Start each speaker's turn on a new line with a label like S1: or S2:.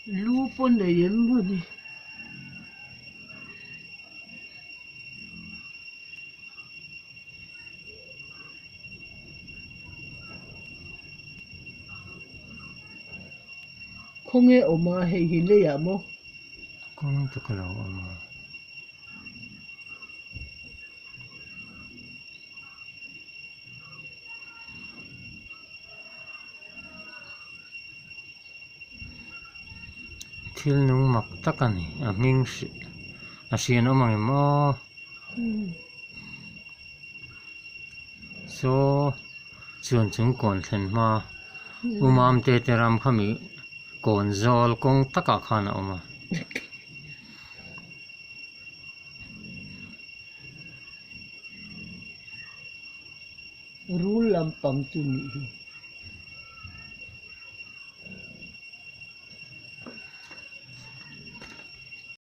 S1: Lu pawh nei em maw ni? Khawnge awm a hei hi leiah maw?
S2: Kawng te ka lo awm a. Thil nung mak tak a ni a hming hrih a hrian awm ang em aw saw chuan chung kawn thlen hma u mamte te ram khami kawn zawl kawng takah khan a awm a.
S1: Rul lampang chu nih hi.